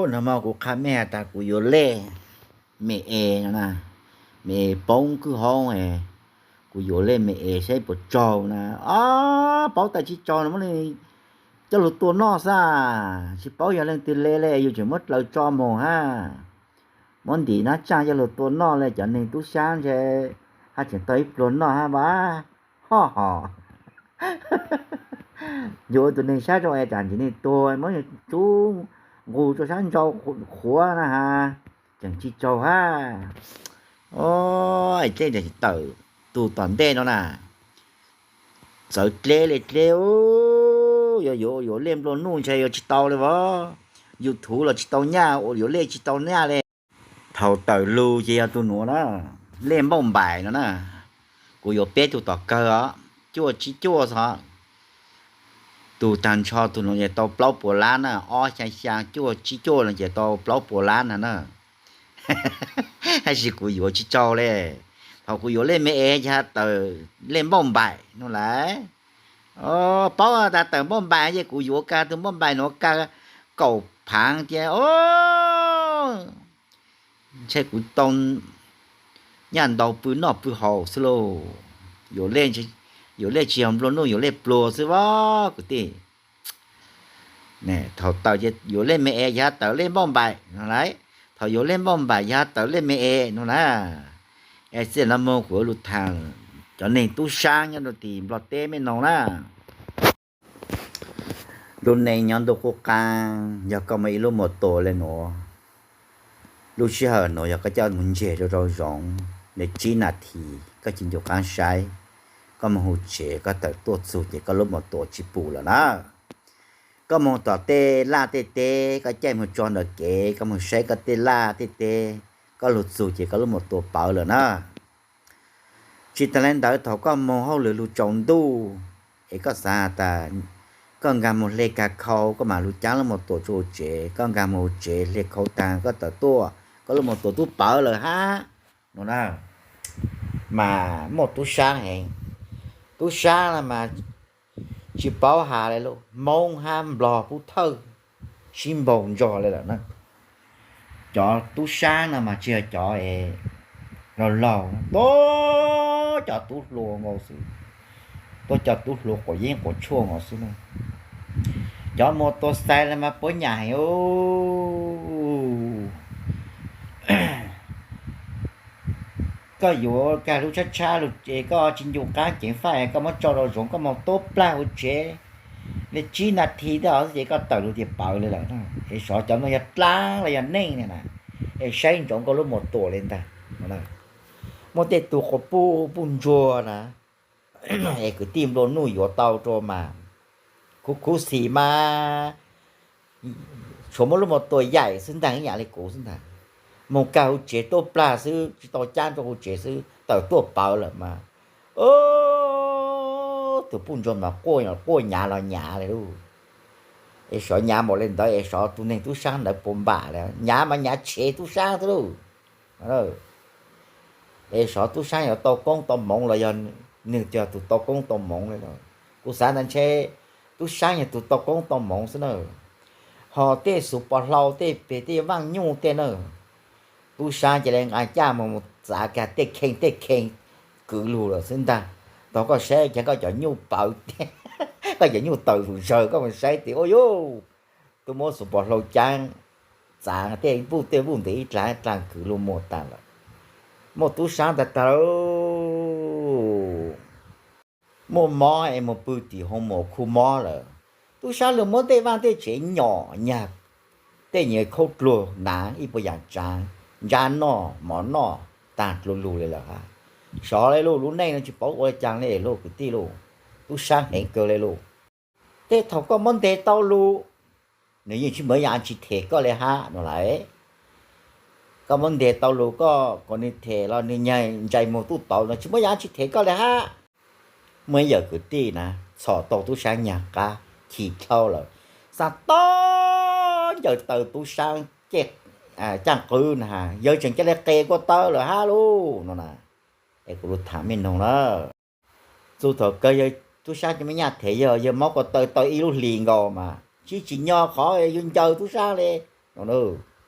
Nag hmo kuv qha mej has tas kuv yuav lej me es no na, me es poob kwj hoob, kuv yuav lej me es saib puas tsaug na. Ob, paub tas tsis tsaug no muab coj lug tua noj xwb, tsis paub yog leej twg le le, yus tseem muab dlaws tso moog hab. Muab ntim nab tsaaj coj lug tua noj le, cov neeg tub sab ntshe haj tseem tau ib pluag noj hab vas. Ho ho, yus ua tus neeg sab zoo es tsam ntshe neeg tuag muab tsub nqus rua sab ntsau qhuav na has, tseem tsis tsaug hab. Dlej tawm tug tom ntej no na, txawv dleb le dleb, yuav yuav lej nplua nuj ntshe yuav tsis tau le as. YouTube los tsis tau nyaj, ua yuav lej tsis tau nyaj le. Thaum tawm lug ces yog tus nuav na, lej npauj npaim no na, kuv yuav peb tug tom kawg os, cuaj tsib cuaj xwb. Tus tag nrho tus nuav ces tau plaub puas lab na, ob xyaa xyaa cuaj tsib cuaj no ces tau plaub puas lab na na. Tab sis kuv yuav tsis tsaug le. Thaum kuv yuav lej me es yog tawm lej npauj npaim no lawm. Paub tas tawm npauj npaim ces kuv yuav kag tus npauj npaim nuav kag kaum phaav tias, o, ntshe kuv tau nyaj ntau pw noj pw haus xwb lauj. Yuav lej tsis yog nplua nuj, yuav lej pluag xwb as kwv tij. Thaum tawm ces yuav lej me es yog tawm lej npauj npaim no lawm. Thaum yuav lej npauj npaim yog tawm lej me es no na. Es txij no moog kuv yuav lug thaam cov neeg tub saab nyob rua tim Nplog teb mej noog na. Lub neej nyob ntuj qub qaab, yog koj muaj ib lub muas tuas le nuav, lub sij hawm nuav yog koj coj moog ntseg rua rau zoov le tsib nas this, koj tsis ncu qaab saib, koj moog hu tsev, koj tawm tuaj txug ces koj lub muas tuas tsis pum lawm na. Koj moog tom tej laj tej teb, koj caij moog tso ntawm kev, koj moog saib koj tej laj tej teb, koj lug txug ces koj lub muas tuas pawv lawm na. Tsis tas le ntawd, thaum koj moog hauj lwm lug tsaus ntuj es koj xav tas koj nkaag moog hle kag khau, koj mam lug caab lub muas tuas tso huv tsev, koj nkaag moog huv tsev hle khau taag koj tawm tuaj, koj lub muas tuas tub pawv lawm hab no na. Mas muaj tub saab heev, tub saab no mas tsis paub has le lauj, Moob hab Nplog Pub Thawj sib npaug ntsog le lawm na. Cov tub saab no mas tsis yog cov laug laug, tuab cov tub hluas nkaus xwb, tuab cov tub hluas quav yeeb quav tshuaj nkaus xwb na. Cov muas tuas xais le mas puab nyam heev. Koj yuav kag lub tshab tshab lug es koj tsis ncu qaab ceev faj, koj muab tso rau zoov, koj moog tuab plag huv tsev le tsib nas this tej os xwb ces koj tawm lug tias pawv le lawm. Es xyov cov nuav yog dlaab los yog neej ne na. Es saib ntsoov koj lub muas tuas le ntag. Muaj tej tug quas puj puj ntsuag na, es kwv tij nplua nuj yuav tau rua mas khuv khuv xim mas tshuav muab lub muas tuas yaim xwb ntag, ib yam li kuv xwb ntag. Moog kag huv tsev tuab plag xwb, tsis tau caab rua huv tsev xwb tawm tuaj pawv lawm mas, tug puj ntsuag mas quaj nyav los nyav le lauj. Es xyov nyav npaum le ntawd es xyov tug neeg tub saab ntawd puas npam le, nyav mas nyav tshev tub saab xwb lauj. Es xyov tub saab yuav tau koob tau moov los yog nwg yog tug tau koob tau moov le. Kuv xav tas ntshe tub saab yog tug tau koob tau moov xwb na. Ho tej xuv pos hlau tej peg tej vaaj nyuj tej na, tub saab ca le nqaa caj moog txav kag tej kheej tej kheej kwv lug lawm xwb ntag. Thaum koj saib ca koj cov nyuj pawv, koj cov nyuj tawm lug zawg, koj mus saib tes ua yuj, tub muab xuv pos hlau caab txav tej vuj tej vuj ntawd ib dlaag ib dlaag kwv lug muag taag lawm. Muaj tub saab taag taag, muaj mob es mus pw tim hoo mos khu mob lawm. Tub saab lug muab tej vaaj tej tsev nyom nyag, tej nyuas khaub dluag hnav ib puas yaam tsaav, ntsab noj mov noj taag dlua lug le lawm hab. Xyov le lauj, lub neej no tsis paub ua le caag le lauj kwv tij lauj. Tub saab heev kawg le lauj. Tej thaum koj muab nteg tau lug, nwg yeej tsis muaj yaam tsis them koj le hab no lawm. Koj muab nteg tau lug koj kom nwg them los nwg nyag ntsais muag tuj tauv no tsis muaj yaam tsis them koj le hab. Muaj ib yawm kwv tij na, txhom tau tub saab nyag qab, chim dlhau lawm, xaav tau ncaws taw tub saab caaj qwb na, yawg tseem ca le qes kua taw lawm hab lauj no na. Es kuv lug tham mej noog na, txug thaum kawg yawg tub saab ca muaj nyaj them yawg, yawg mob kua taw taw ib lub hlis nkaus mas tsis tsim nyog qhov yuav ncaws tub saab le. no na.